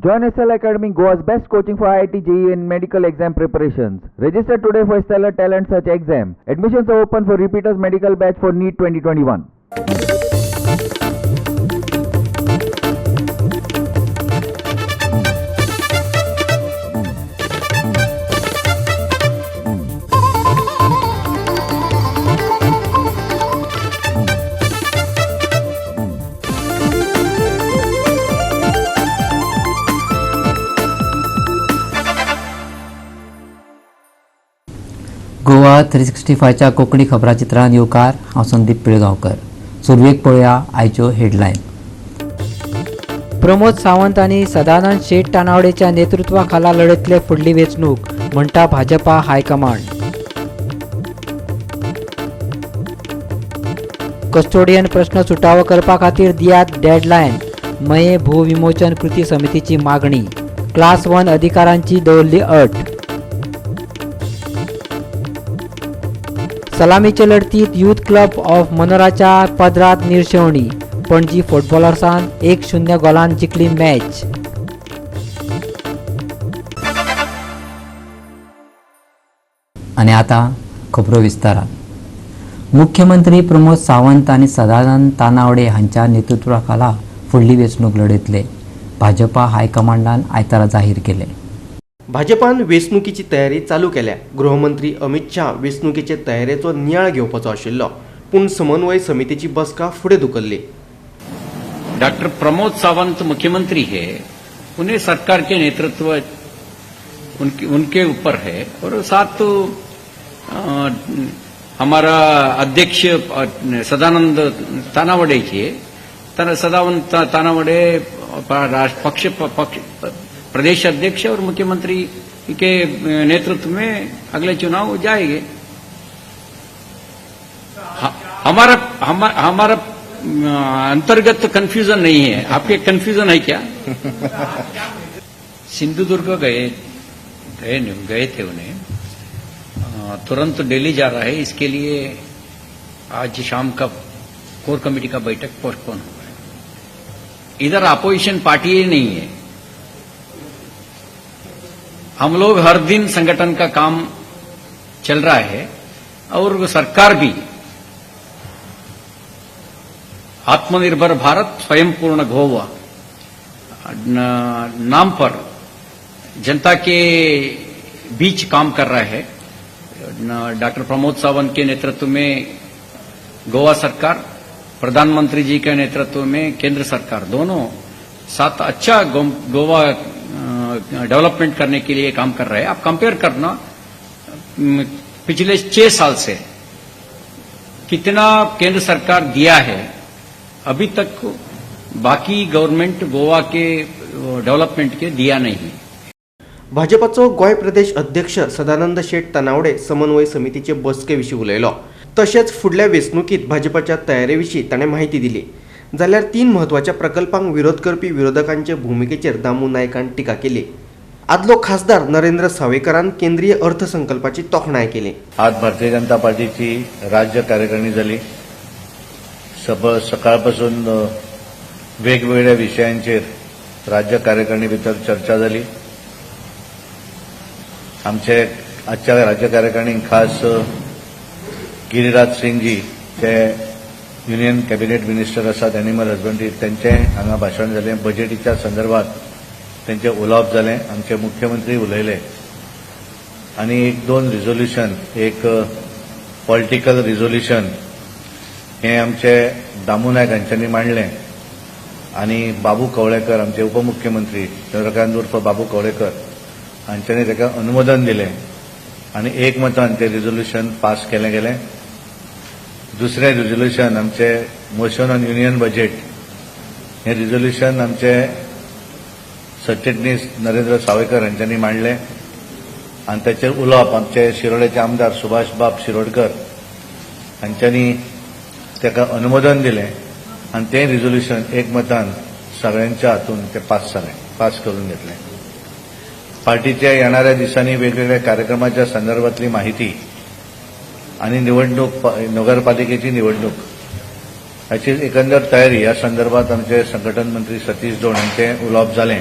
Join SL Academy, Goa's best coaching for IIT, JEE and medical exam preparations. Register today for Stellar Talent Search exam. Admissions are open for repeaters medical batch for NEET 2021. Goa 365च्या Konkani खबराचित्रान येवकार. हांव संदीप पिळगांवकर. सुरवेक पळोवया आयच्यो headline. Pramod Sawant आनी सदानंद शेट तानावडेच्या नेतृत्वा खाला लढयतले फुडली वेंचणूक, म्हणटा भाजपा हायकमांड. कस्टोडियन प्रश्न सुटावो करपा खातीर दियात डेडलायन, मये भूविमोचन कृती समितीची मागणी. क्लास 1 अधिकारांची दवरली अट. सलामीचे लढतीत युथ क्लब ऑफ मनोराच्या पदरात निर्शेवणी. पणजी फुटबॉलर्सान 1-0 गोलान जिखली मॅच. आनी आतां खबरो विस्तारान. मुख्यमंत्री प्रमोद सावंत आनी सदानंद तानावडे हांच्या नेतृत्वाखाला फुडली वेंचणूक लढयतले, भाजपा हायकमांडान आयतारा जाहीर केले. भाजपान वेंचणुकीची तयारी चालू केल्या. गृहमंत्री अमित शाह वेंचणुकेचे तयारेचो नियाळ घेवपाचो आशिल्लो, पूण समन्वय समितीची बसका फुडें धुकल्ली. डॉक्टर प्रमोद सावंत मुख्यमंत्री है, उन्हें सरकार के नेतृत्व उनके उनके ऊपर है और साथ हमारा अध्यक्ष सदानंद तानावड़े जी है. सदानंद तानावड़े पक्ष पक्ष प्रदेश अध्यक्ष और मुख्यमंत्री के नेतृत्व में अगले चुनाव जाएंगे. हमारा हमारा अंतर्गत कंफ्यूजन नहीं है. आपके कंफ्यूजन है क्या? सिंधुदुर्ग गए गए गए थे. उन्हें तुरंत दिल्ली जा रहा है, इसके लिए आज शाम का कोर कमेटी का बैठक पोस्टपोन हुआ है. इधर अपोजिशन पार्टी ही नहीं है. हम लोग हर दिन संगठन का काम चल रहा है और सरकार भी आत्मनिर्भर भारत, स्वयंपूर्ण गोवा नाम पर जनता के बीच काम कर रहा है. डॉक्टर प्रमोद सावंत के नेतृत्व में गोवा सरकार, प्रधानमंत्री जी के नेतृत्व में केंद्र सरकार, दोनों साथ अच्छा गोवा डेवलपमेंट करने के लिए काम कर रहे हैं. आप कंपेयर करना, पिछले 6 साल से कितना केंद्र सरकार दिया है, अभी तक बाकी government Goa K development K दिया नहीं. भाजपाचो गोंय प्रदेश अध्यक्ष सदानंद शेट तानावडे समन्वय समितीचे बसके विशीं उलयलो. तशेंच फुडल्या वेंचणुकीत भाजपाच्या तयारे विशीं ताणें माहिती दिली. जाल्यार तीन म्हत्वाच्या प्रकल्पांक विरोध करपी विरोधकांचे भुमिकेचेर दामू नायकान टिका केली. आदलो खासदार नरेंद्र सावयकरान केंद्रीय अर्थसंकल्पाची तोखणाय केली. आज भारतीय जनता पार्टीची राज्य कार्यकारिणी जाली. सकाळपासून वेगवेगळ्या विशयांचेर राज्य कार्यकारिणी भितर चर्चा जाली. आमचे आजच्या राज्य कार्यकारिणीक खास गिरिराज सिंगजी, ते युनियन कॅबिनेट मिनिस्टर आसात एनिमल हजबंडरी, त्यांचें हांगा भाशण जालें. बजेटीच्या संदर्भात तेंचें उलोवप जालें. आमचे मुख्यमंत्री उलयले आनी एक दोन रिजोल्युशन, एक पॉलिटिकल रिजोल्युशन हें आमचे दामू नायक हांच्यांनी मांडलें आनी बाबू कवळेकर, आमचे उपमुख्यमंत्री चंद्रकांत उर्फ बाबू कवळेकर हांच्यांनी ताका अनुमोदन दिलें आनी एकमतान तें रिजोल्युशन पास केलें गेलें. दुसरें रिजोल्युशन आमचे मोशन ऑन युनियन बजेट, हें रिजोल्युशन आमचे सरचिटणीस नरेंद्र सावयकर हांच्यांनी मांडलें आनी ताचेर उलोवप आमचे शिरोडेचे आमदार सुभाष बाब शिरोडकर हांच्यांनी ताका अनुमोदन दिलें आनी तें रिजोल्युशन एकमतान सगळ्यांच्या हातून तें पास जालें, पास करून घेतलें. पार्टीच्या येणाऱ्या दिसांनी वेगवेगळ्या कार्यक्रमाच्या संदर्भातली माहिती आणि निवडणूक, नगरपालिकेची निवडणूक हाची एकंदर तयारी ह्या संदर्भात आमचे संघटन मंत्री सतीश दोण हांचें उलोवप जालें.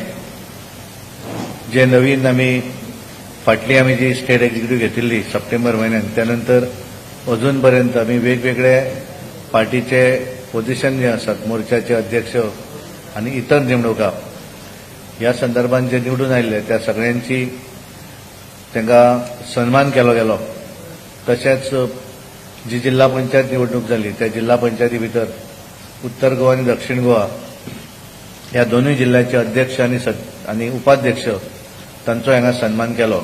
जे नवीन आमी फाटली आमी जी स्टेट एक्झिक्युटिव्ह घेतिल्ली सप्टेंबर म्हयन्यान, त्यानंतर अजून पर्यंत आमी वेगवेगळे पार्टीचे पोझिशन जे आसात, मोर्चाचे अध्यक्ष आनी इतर नेमणुका ह्या संदर्भात जे निवडून आयिल्ले त्या सगळ्यांची तांकां सन्मान केलो गेलो. तशेंच जी जिल्हा पंचायत निवडणूक जाली त्या जिल्हा पंचायती भितर उत्तर गोवा आनी दक्षिण गोवा ह्या दोनूय जिल्ह्याचे अध्यक्ष आनी उपाध्यक्ष तांचो हांगा सन्मान केलो.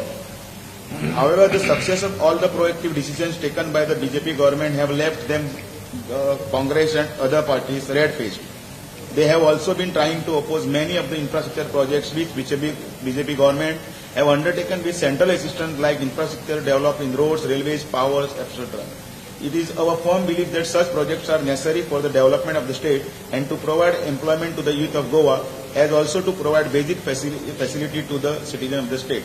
However, the success of all the proactive decisions taken by the BJP government have left them, Congress and other parties, red-faced. They have also been trying to oppose many of the infrastructure projects which BJP government have undertaken with central assistance, like infrastructure developed in roads, railways, powers, etc. It is our firm belief that such projects are necessary for the development of the state and to provide employment to the youth of Goa, as also to provide basic facility to the citizen of the state.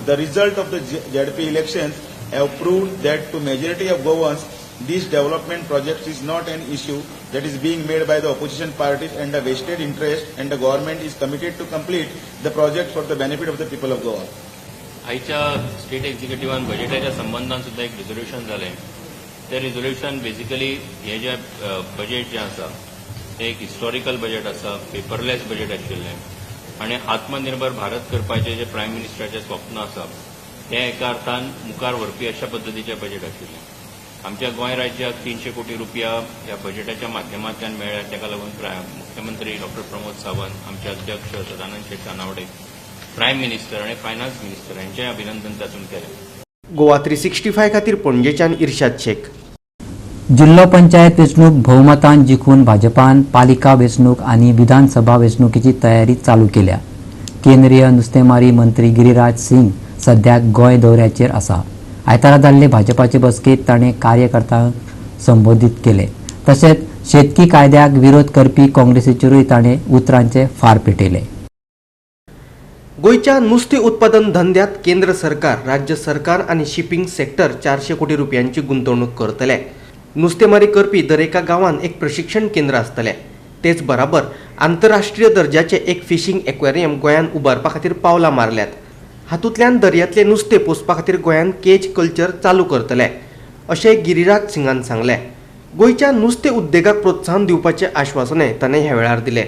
The result of the ZP elections have proved that to majority of Goans, this development project is not an issue that is being made by the opposition parties and a vested interest, and the government is committed to complete the project for the benefit of the people of Goa. आयच्या state एक्झिक्युटिव्हान बजेटाच्या संबंदान सुद्दां एक resolution जालें. तें resolution basically हें जें budget जें आसा तें एक हिस्टॉरिकल बजेट आसा, पेपरलेस बजेट आशिल्लें आनी आत्मनिर्भर भारत करपाचें जें प्रायम मिनिस्टराचें स्वप्न आसा तें एका अर्थान मुखार व्हरपी अशा पद्दतीचें बजेट आशिल्लें. आमच्या गोंय राज्याक 300 कोटी रुपया ह्या बजेटाच्या माध्यमांतल्यान मेळ्ळ्या, ताका लागून मुख्यमंत्री डॉक्टर प्रमोद सावंत, आमचे अध्यक्ष सदानंद शेट तानावडे, प्रायम मिनिस्टर आनी फायनान्स मिनिस्टर हांचें अभिनंदन तातूंत केलें. गोवा 365 खातीर पणजेच्यान इर्शाद शेख. जिल्लो पंचायत वेंचणूक भोवमतान जिखून भाजपान पालिका वेंचणूक आनी विधानसभा वेंचणुकेची तयारी चालू केल्या. केंद्रीय नुस्तेमारी मंत्री गिरिराज सिंग सद्याक गोंय दौऱ्याचेर आसा. आयतारा जाल्ले भाजपाचे बसकेंत ताणें कार्यकर्त्यांक संबोधीत केले. तशेंच शेतकी कायद्याक विरोध करपी काँग्रेसीचेरूय ताणें उतरांचे फार पेटयले. गोंयच्या नुस्तें उत्पादन धंद्यात केंद्र सरकार, राज्य सरकार आनी शिपिंग सेक्टर 400 कोटी रुपयांची गुंतवणूक करतले. नुस्तेमारी करपी दरेका गांवांत एक प्रशिक्षण केंद्र आसतलें. तेच बराबर आंतरराष्ट्रीय दर्जाचें एक फिशींग एक्वेरियम गोंयांत उबारपा खातीर पावलां मारल्यात. हातूंतल्यान दर्यांतलें नुस्तें पोसपा खातीर गोंयांत केज कल्चर चालू करतले अशें गिरिराज सिंगान सांगलें. गोंयच्या नुस्तें उद्देगाक प्रोत्साहन दिवपाचें आश्वासनय ताणें ह्या वेळार दिलें.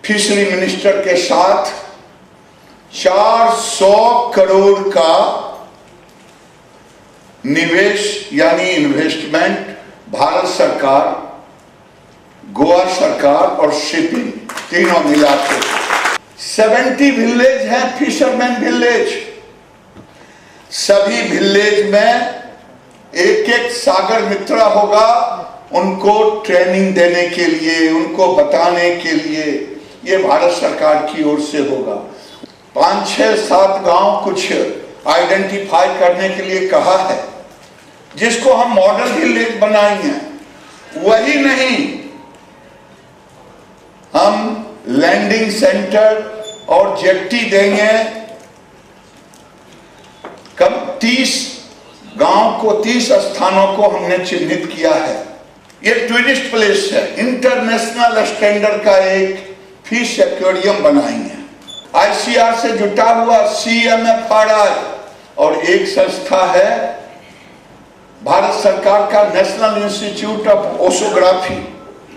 फिशरी मिनिस्टर के साथ 400 करोड़ का निवेश यानी इन्वेस्टमेंट भारत सरकार, गोवा सरकार और शिपिंग तीनों मिला के 70 विलेज हैं फिशरमैन विलेज. सभी विलेज में एक एक सागर मित्रा होगा, उनको ट्रेनिंग देने के लिए, उनको बताने के लिए ये भारत सरकार की ओर से होगा. 5, 6, 7 गांव कुछ आइडेंटिफाई करने के लिए कहा है, जिसको हम मॉडल विलेज बनाएंगे. वही नहीं, हम लैंडिंग सेंटर और जेट्टी देंगे. कम 30 गांव को, 30 स्थानों को हमने चिन्हित किया है. ये टूरिस्ट प्लेस है, इंटरनेशनल स्टैंडर्ड का एक फिश एक्वेरियम बनाएंगे. आईसीआर से जुटा हुआ CMFRI और एक संस्था है भारत सरकार का नेशनल इंस्टीट्यूट ऑफ ओसोग्राफी,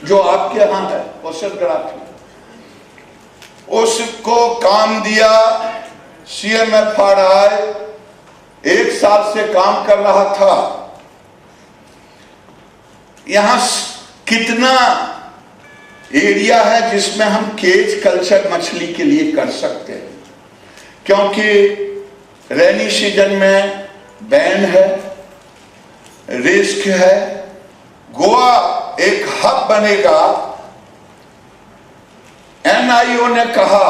जो आपके यहाँ है ओसोग्राफी, उसको काम दिया. CMFRI 1 साल से काम कर रहा था. यहां कितना एरिया है जिसमें हम केज कल्चर मछली के लिए कर सकते हैं, क्योंकि रेनी सीजन में बैन है, रिस्क है. गोवा एक हब बनेगा. NIO ने कहा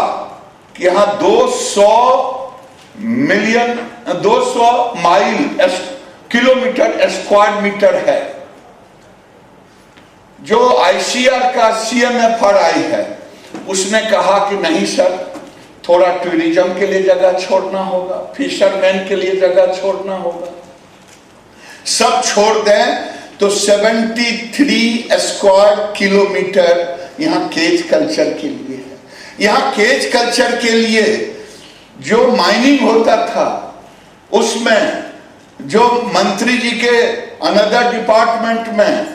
कि यहां 200 mile kilometre square metre है. जो आईसीआर का CMFRI है उसने कहा कि नहीं सर, थोड़ा टूरिज्म के लिए जगह छोड़ना होगा, फिशरमैन के लिए जगह छोड़ना होगा. सब छोड़ दें तो 73 स्क्वायर किलोमीटर यहाँ केज कल्चर के लिए है. यहाँ केज कल्चर के लिए जो माइनिंग होता था उसमें जो मंत्री जी के अनदर डिपार्टमेंट में,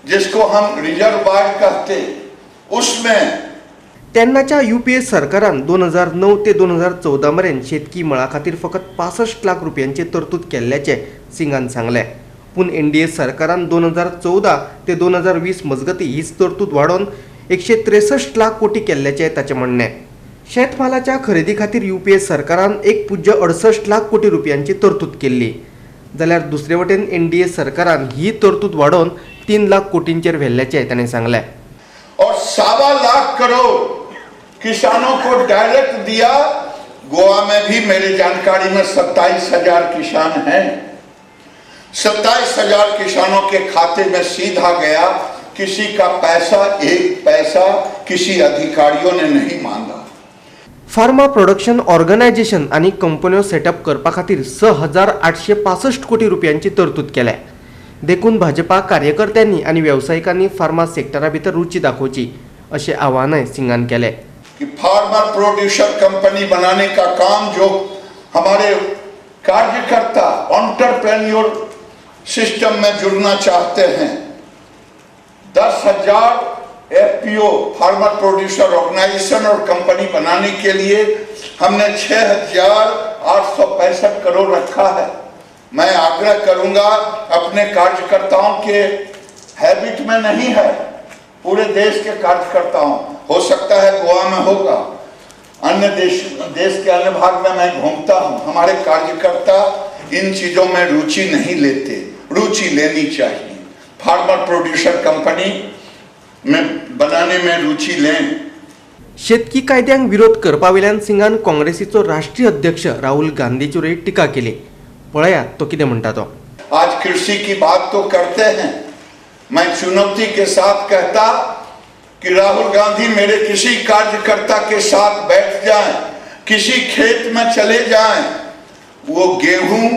जिसको हम रिजर्व वार्ड कहते, उसमें। तेन्नाच्या यूपीए सरकारान 2009 ते 2014 मेरेन शेतकी मळा खातीर फकत 65 लाख रुपयांची तरतूद केल्ल्याचें सिंगान सांगलें। पूण एनडीए सरकारान 2014 ते 2020 मजगती हीच तरतूद वाडोवन 163 लाख कोटी केल्ल्याचें ताचें म्हणणें। शेतमालाच्या खरेदी खातीर यूपीए सरकारान 1.68 लाख कोटी रुपयांची तरतूद केल्ली, जाल्यार दुसरे वटेन एनडीए सरकारान ही तरतूद वाडोवन 3 लाख कोटींचेर व्हेल्ल्याचें ताणें सांगलें। और 1.25 लाख करोड़ किसानों को डायरेक्ट दिया। गोवा में भी मेरी जानकारी में 27,000 किसान हैं। 27,000 किसानों के खाते में सीधा गया, किसी का पैसा, एक पैसा किसी अधिकारियों ने नहीं मांगा। फार्मा प्रोडक्शन ऑर्गनायझेशन आनी कंपन्यो सेटअप करपा खातीर 6,865 कोटी रुपयांची तरतूद केल्या। देखून भाजपा कार्यकर्त्यांनी आनी वेवसायिकांनी फार्मा सेक्टरा भितर रुची दाखोवची अशें आवाहनय सिंगान केलें। कि फार्मर प्रोड्यूसर कंपनी बनाने का काम जो हमारे कार्यकर्ता एंटरप्रेन्योर सिस्टम में जुड़ना चाहते हैं, 10,000 एफपीओ फार्मर प्रोड्यूसर ऑर्गेनाइजेशन और कंपनी बनाने के लिए हमने 6,865 करोड़ रखा है। मैं आग्रह करूंगा, अपने कार्यकर्ताओं के हैबिट में नहीं है, पूरे देश के कार्यकर्ताओं, हो सकता है गोवा में होगा, अन्य देश के अन्य भाग में मैं घूमता हूं, हमारे कार्यकर्ता इन चीज़ों में रुचि नहीं लेते, रुचि लेनी चाहिए। फार्मर प्रोड्यूसर कंपनी में बनाने में रुचि लें। शेतकी कायद्यांक विरोध करपा वयल्यान सिंगान काँग्रेसीचो राष्ट्रीय अध्यक्ष राहुल गांधीचेरूय टिका केली। पळयात तो कितें म्हणटा तो। आज कृषि की बात तो करते हैं, मैं चुनौती के साथ कहता कि राहुल गांधी मेरे किसी कार्यकर्ता के साथ बैठ जाएं, किसी खेत में चले जाएं, वो गेहूं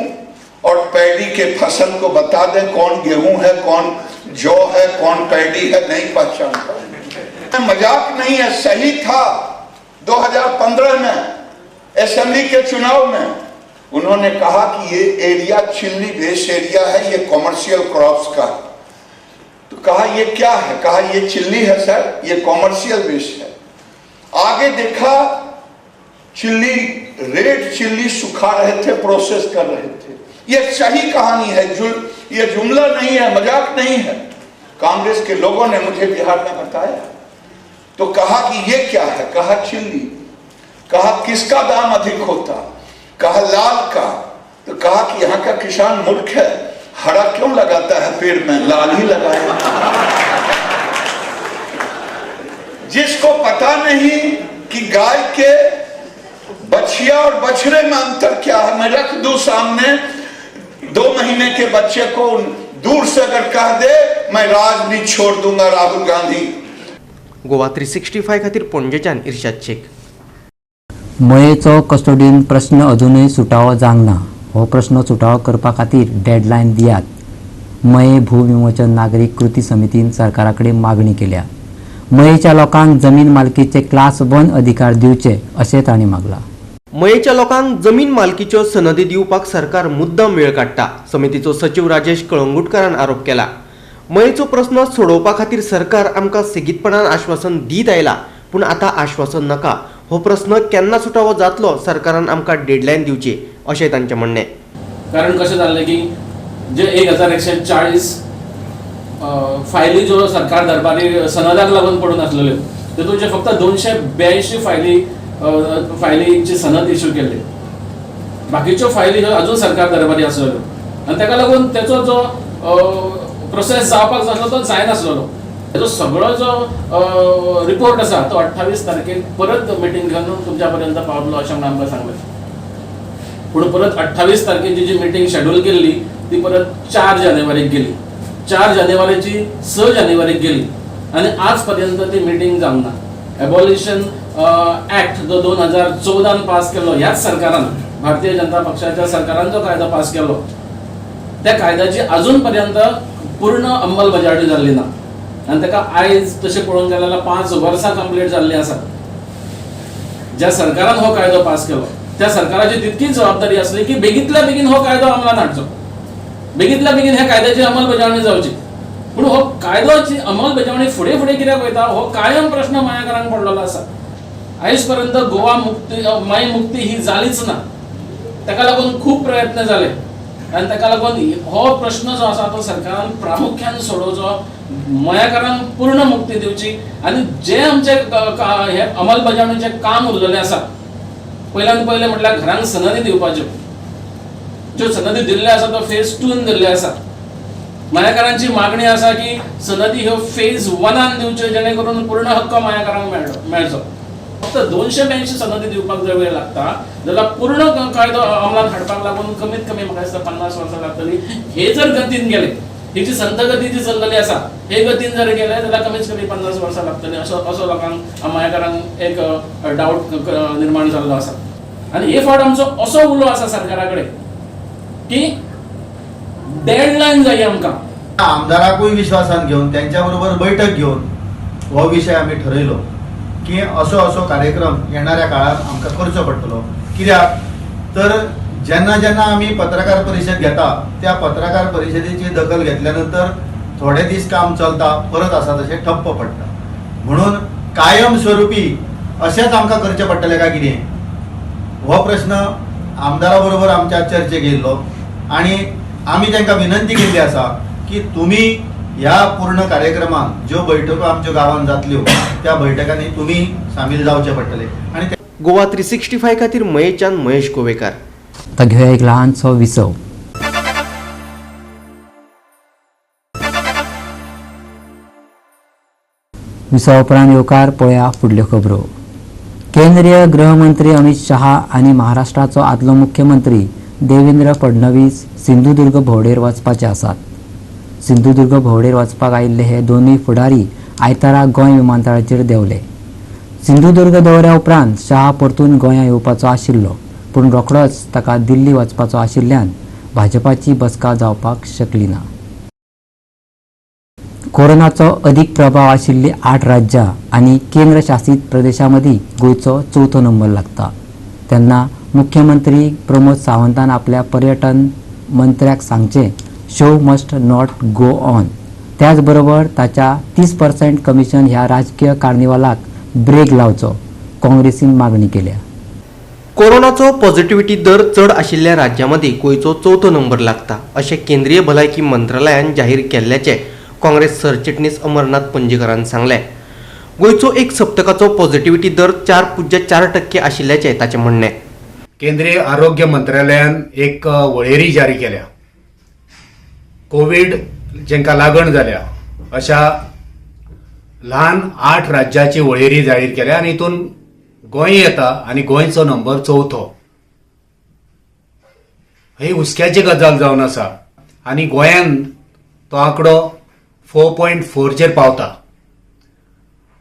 और पैडी के फसल को बता दें कौन गेहूं है, कौन जौ है, कौन पैडी है, नहीं पहचान पाएंगे। मजाक नहीं है, सही था। 2015 में असेंबली के चुनाव में उन्होंने कहा कि ये एरिया चिल्ली बेस एरिया है, ये कॉमर्शियल क्रॉप्स का है। तो कहा ये क्या है? कहा ये चिल्ली है सर, ये कॉमर्शियल बेस है। आगे देखा चिल्ली, रेड चिल्ली सुखा रहे थे, प्रोसेस कर रहे थे। ये सही कहानी है, ये जुमला नहीं है, मजाक नहीं है। कांग्रेस के लोगों ने मुझे बिहार में बताया। तो कहा कि ये क्या है? कहा चिल्ली। कहा किसका दाम अधिक होता? कहा लाल का। तो कहा कि यहाँ का किसान मूर्ख है, हरा क्यों लगाता है पेड़ में, लाल ही लगाया। जिसको पता नहीं कि गाय के बछिया और बछड़े में अंतर क्या है, मैं रख दूं सामने 2 महीने के बच्चे को, दूर से अगर कह दे मैं राजनीति छोड़ दूंगा राहुल गांधी। गोवा 365 खातीर पणजेच्यान इर्शाद शेख। मयेचो कस्टोडियन प्रश्न अजूनय सुटावो जावंक ना। हो प्रश्न सुटावो करपा खातीर डेडलायन दियात। मये भूविमोचन नागरीक कृती समितीन सरकारा कडेन मागणी केल्या। मयेच्या लोकांक जमीन मालकीचे क्लास 1 अधिकार दिवचे अशें तांणी मागलां। मयेच्या लोकांक जमीन मालकीच्यो सनदी दिवपाक सरकार मुद्दाम वेळ काडटा, समितीचो सचीव राजेश कळंगुटकारान आरोप केला। मयेचो प्रश्न सोडोवपा खातीर सरकार आमकां सेगीतपणान आश्वासन दीत आयला, पूण आतां आश्वासन नाका। हो प्रश्न केन्ना सुटावो जातलो सरकारान आमकां डेडलायन दिवची अशें तांचें म्हणणें। कारण कशें जाल्लें की जे 1140 फायली ज्यो सरकार दरबारी सनदाक लागून पडून आसलेल्यो तितून जे फक्त 282 फायलींची सनद इश्यू केल्ली, बाकीच्यो फायली ह्यो अजून सरकार दरबारी आसलेल्यो आनी ताका लागून तेचो जो प्रोसेस जावपाक जाय तो जायनासलेलो। तेजो सगळो जो रिपोर्ट आसा तो 28 तारखेक परत मिटींग घेवन तुमच्या पर्यंत पावतलो अशें म्हणून आमकां सांगलें। पूण परत 28 तारखेची जी मिटींग शेड्यूल केल्ली ती परत 4 जानेवारीक गेली, 4 जानेवारीची 6 जानेवारीक गेली आनी आज पर्यंत ती मिटींग जावंक ना। एबॉलिशन एक्ट जो 2014 पास केल्लो ह्याच सरकारान, भारतीय जनता पक्षाच्या सरकारान जो कायदो पास केल्लो त्या कायद्याची अजून पर्यंत पूर्ण अंमलबजावणी जाल्ली ना आनी ताका आयज तशें पळोवंक गेल्यार 5 वर्सां कंप्लीट जाल्लीं आसा। ज्या सरकारान हो कायदो पास केलो त्या सरकाराची तितकीच जबाबदारी आसली की बेगीतल्या बेगीन हो कायदो अंमलात हाडचो, बेगीतल्या बेगीन ह्या कायद्याची अंमलबजावणी जावची. पूण हो कायदोची अंमलबजावणी फुडें फुडें कित्याक वयता हो कायम प्रश्न मायाकारांक पडलेलो आसा. आयज पर्यंत गोवा मुक्ती माय मुक्ती ही जालीच ना. ताका लागून खूब प्रयत्न जाले आनी ताका लागून हो प्रश्न जो आसा तो सरकारान प्रामुख्यान सोडोवचो, मयाकारांक पूर्ण मुक्ती दिवची आनी जे आमचे हे अंमलबजावणीचें काम उरलेलें आसा, पयल्यान पयलें म्हटल्यार घरांक सनदी दिवपाच्यो, ज्यो सनदी दिल्ल्यो आसा तो फेज 2 दिल्ल्यो आसा. मायाकारांची मागणी आसा की सनदी ह्यो फेज 1 दिवच्यो जेणे करून पूर्ण हक्क मायाकारांक मेळचो. फक्त 282 सनदी दिवपाक जर वेळ लागता जाल्यार पूर्ण कायदो अंमलात हाडपाक लागून कमीत कमी म्हाका दिसता 50 वर्सां लागतली. हे जर गतीन गेले, ही जी संत गती जी चल्लेली आसा हे गतीन जर गेले जाल्यार कमीत कमी 50 वर्सां लागतली असो असो लोकांक मायाकारांक एक डावट निर्माण जाल्लो आसा. आनी हे फावट आमचो असो उलो आसा सरकारा कडेन की डेडलायन जाय आमकां. आमदाराकूय विश्वासान घेवन त्यांच्या बरोबर बैठक घेवन हो विशय आमी ठरयलो की असो असो कार्यक्रम येणाऱ्या काळात आमकां करचो पडटलो. कित्याक तर जेन्ना जेन्ना आमी पत्रकार परिशद घेता त्या पत्रकार परिशदेची दखल घेतल्या नंतर थोडे दीस काम चलता, परत आसा तशें ठप्प पडटा. म्हणून कायमस्वरूपी अशेंच आमकां करचें पडटलें काय कितें हो प्रश्न आमदारा बरोबर आमच्या चर्चेक येयल्लो आनी आमी तांकां विनंती केल्ली आसा की तुमी ह्या पूर्ण कार्यक्रमाक ज्यो बैठको आमच्यो गांवांत जातल्यो त्या बैठकांनी तुमी सामील जावचे पडटले. आनी गोवा 365 खातीर मयेच्यान महेश गोवेकार. आतां घेवया एक ल्हानसो विसव. विसवा उपरांत येवकार पळया फुडल्यो खबरो. केंद्रीय गृहमंत्री अमित शहा आनी महाराष्ट्राचो आदलो मुख्यमंत्री देवेंद्र फडणवीस सिंधुदुर्ग भोंवडेर वचपाचे आसात. सिंधुदुर्ग भोंवडेर वचपाक आयिल्ले हे दोनूय फुडारी आयतारा गोंय विमानतळाचेर देंवले. सिंधुदुर्ग दौऱ्या उपरांत शहा परतून गोंया येवपाचो आशिल्लो, पूण रोखडोच ताका दिल्ली वचपाचो आशिल्ल्यान भाजपाची बसका जावपाक शकली ना. कोरोनाचो अदीक प्रभाव आशिल्ली 8 राज्यां आनी केंद्र शासीत प्रदेशां मदीं गोंयचो 4थो नंबर लागता. तेन्ना मुख्यमंत्री प्रमोद सावंतान आपल्या पर्यटन मंत्र्याक सांगचें, show must not go on. त्याच बरोबर ताच्या 30% कमिशन ह्या राजकीय कार्निवालाक ब्रेक लावचो काँग्रेसीन मागणी केल्या. कोरोनाचो पॉझिटिव्हिटी दर चड आशिल्ल्या राज्यां मदीं गोंयचो 4थो नंबर लागता अशें केंद्रीय भलायकी मंत्रालयान जाहीर केल्ल्याचें काँग्रेस सरचिटणीस अमरनाथ पणजीकरान सांगलें. गोंयचो एक सप्तकाचो पॉझिटिव्हिटी दर 4.4% आशिल्ल्याचें ताचें म्हणणें. केंद्रीय आरोग्य मंत्रालयान एक वळेरी जारी केल्या. कोवीड जेंका लागण जाल्या अशा ल्हान 8 राज्याची वळेरी जाहीर केल्या आनी हितून गोंय येता आनी गोंयचो नंबर 4थो. ही हुस्क्याची गजाल जावन आसा आनी गोंयान तो आंकडो 4.4चेर पावता.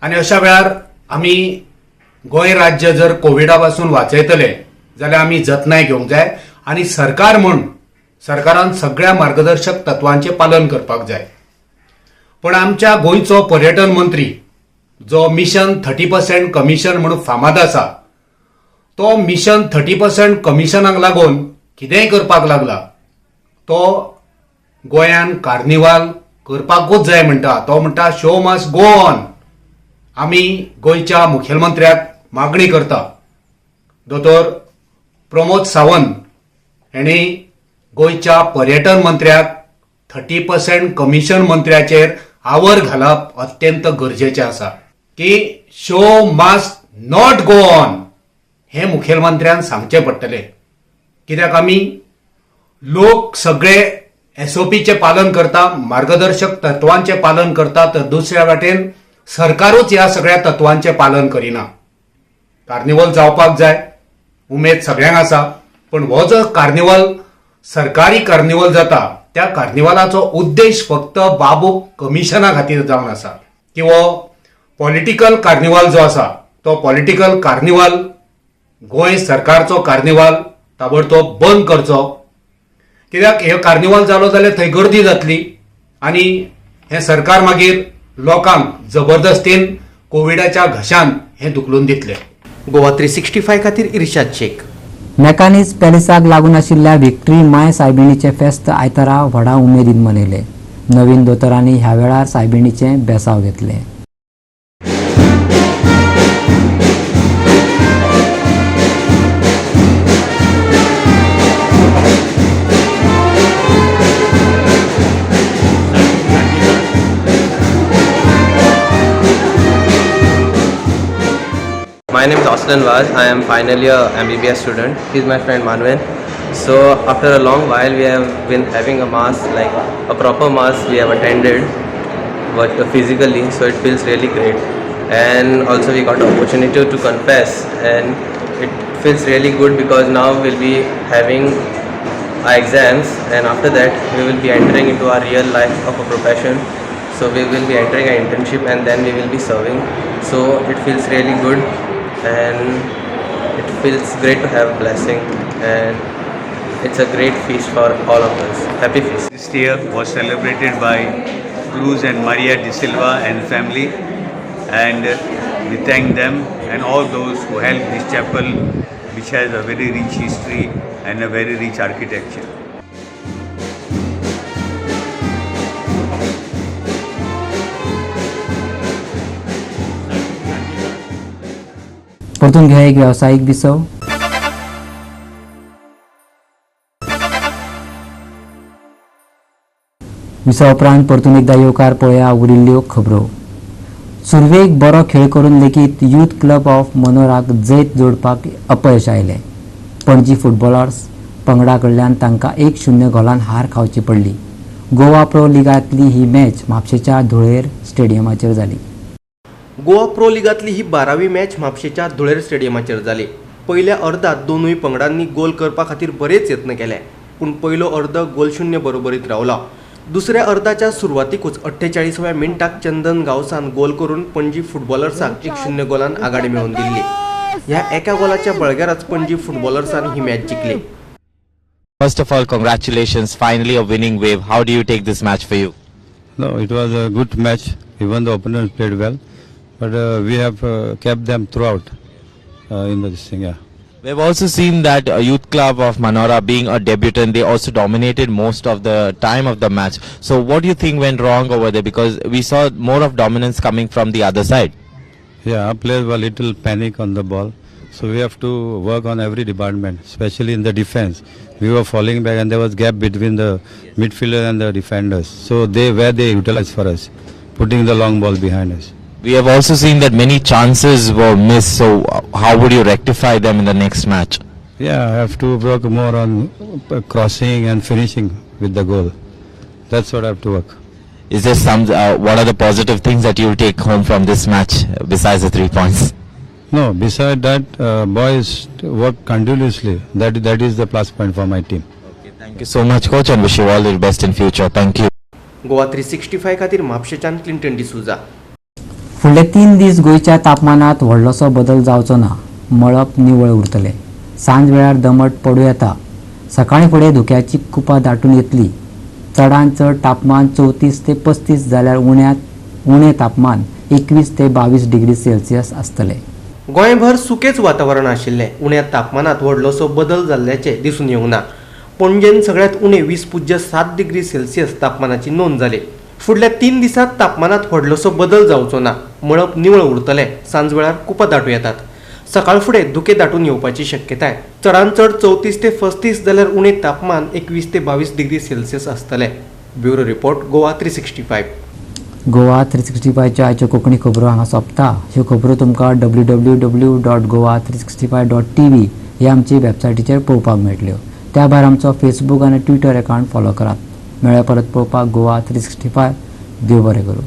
आनी अशा वेळार आमी गोंय राज्य जर कोविडा पासून वाचयतले जाल्यार आमी जतनाय घेवंक जाय आनी सरकार म्हूण सरकारान सगळ्या मार्गदर्शक तत्वांचें पालन करपाक जाय. पण आमच्या गोंयचो पर्यटन मंत्री जो मिशन 30% कमिशन म्हणून फामाद आसा तो मिशन 30% कमिशनाक लागून कितेंय करपाक लागला. तो गोंयान कार्निवाल करपाकूच जाय म्हणटा. तो म्हणटा शो मस्ट गो ऑन. आमी गोंयच्या मुखेलमंत्र्याक मागणी करता, दोतोर प्रमोद सावंत हेणी गोंयच्या पर्यटन मंत्र्याक 30% कमिशन मंत्र्याचेर आवर घालप अत्यंत गरजेचें आसा की show must not go on हें मुखेलमंत्र्यान सांगचें पडटलें. कित्याक आमी लोक सगळे एसओपीचें पालन करता, मार्गदर्शक तत्वांचें पालन करता, तर दुसऱ्या वाटेन सरकारूच ह्या सगळ्या तत्वांचें पालन करिना. कार्निवल जावपाक जाय, उमेद सगळ्यांक आसा, पण हो जो कार्निवल सरकारी कार्निवल जाता त्या कार्निवालाचो उद्देश फक्त बाबूक कमिशना खातीर जावन आसा किंवा पॉलिटिकल कार्निवाल जो आसा तो पॉलिटिकल कार्निवाल गोंय सरकारचो कार्निवाल ताबडतोब बंद करचो. कित्याक हे कार्निवाल जालो जाल्यार थंय गर्दी जातली आनी हें सरकार मागीर लोकांक जबरदस्तीन कोविडाच्या घशान हें धुकलून दितलें. गोवा 365 खातीर इर्शाद शेख. मेकानीज पॅलेसाक लागून आशिल्ल्या विक्टरी माय सायबिणीचें फेस्त आयतारा व्हडा उमेदीन मनयलें. नवीन दोतोरांनी ह्या वेळार सायबिणीचें बेसांव घेतलें. My name is Austin Vaz. I am final year MBBS student. He's my friend Manuel. So after a long while we have been having a mass, like a proper mass we have attended, but physically, so it feels really great. And also we got the opportunity to confess, and it feels really good because now we'll be having our exams, and after that we will be entering into our real life of a profession. So we will be entering an internship and then we will be serving. So it feels really good and it feels great to have a blessing, and it's a great feast for all of us. Happy feast. This year was celebrated by Cruz and Maria De Silva and family, and we thank them and all those who helped this chapel, which has a very rich history and a very rich architecture. परतून घ्या एक व्यावसायिक विसव. विसवा उपरांत परतून एकदा येवकार पळया उरिल्ल्यो खबरो. सुरवेक बरो खेळ करून लेगीत यूथ क्लब ऑफ मनोराक जैत जोडपाक अपयश आयलें. पणजी फुटबॉलर्स पंगडा कडल्यान तांकां 1-0 गोलान हार खावची पडली. गोवा प्रो लिगांतली ही मॅच म्हापशेच्या धुळेर स्टेडियमाचेर जाली. गोवा प्रो लिगांतली ही 12वी मॅच म्हापशेच्या धुळेर स्टेडियमाचेर जाली. पयल्या अर्दांत दोनूय पंगडांनी गोल करपा खातीर बरेच यत्न केले, पूण पयलो अर्द गोलशून्य बरोबरीत रावलो. दुसऱ्या अर्दाच्या सुरवातीकूच 48व्या मिनटाक चंदन गांवसान गोल करून पणजी फुटबॉलर्साक 1-0 गोलान आघाडी मेळोवन दिल्ली. ह्या एका गोलाच्या बळग्यारच पणजी फुटबॉलर्सान ही match जिखली. First of all, congratulations, finally a winning wave. How do you take this match for you? No, it was a good match. Even the opponents played well, but we have kept them throughout in this thing. Yeah. We've also seen that Youth Club of Manora being a debutant, they also dominated most of the time of the match. So what do you think went wrong over there? Because we saw more of dominance coming from the other side. Yeah, our players were little panic on the ball. So we have to work on every department, especially in the defense. We were falling back and there was gap between the midfielder and the defenders. So they utilized for us, putting the long ball behind us. We have also seen that many chances were missed, so how would you rectify them in the next match? Yeah, I have to work more on crossing and finishing with the goal. That's what I have to work. Is there some, what are the positive things that you will take home from this match besides the 3 points? No, besides that, boys work continuously. That is the plus point for my team. Okay, thank you so much, coach, and wish you all the best in future. Thank you. Goa 365 खातीर म्हापशेच्यान Clinton D'Souza. फुडले 3 दीस गोंयच्या तापमानात व्हडलोसो बदल जावचो ना. मळप निवळ उरतलें. सांज वेळार दमट पडूं येता. सकाळीं फुडें धुक्याची कुपां दाटून येतली. चडांत चड तापमान 34 ते 35 जाल्यार उण्यांत उणें तापमान 21 ते 22 डिग्री सेल्सियस आसतलें. गोंयभर सुकेच वातावरण आशिल्लें. उण्या तापमानात व्हडलोसो बदल जाल्ल्याचें दिसून येवंक ना. पणजेन सगळ्यांत उणें 20.7 डिग्री सेल्सियस तापमानाची नोंद जाली. फुडल्या 3 दिसांत तापमानात व्हडलोसो बदल जावचो ना. मळप निवळ उरतलें. सांजवेळार कुपां दाटूं येतात. सकाळ फुडें धुकें दाटून येवपाची शक्यताय. चडांत चड 34 ते 35 जाल्यार उणें तापमान 21 ते 22 डिग्री सेल्सियस आसतलें. Bureau report, Goa 365. Goa 365च्यो आयच्यो कोंकणी खबरो हांगा सोंपता. ह्यो खबरो तुमकां www.goa365.tv ह्या आमची वेबसायटीचेर पळोवपाक मेळटल्यो. त्या भायर आमचो फेसबूक आनी ट्विटर अकावंट फॉलो करात. मेळ्या परत पळोवपाक गोवा 365. देव बरें करूं.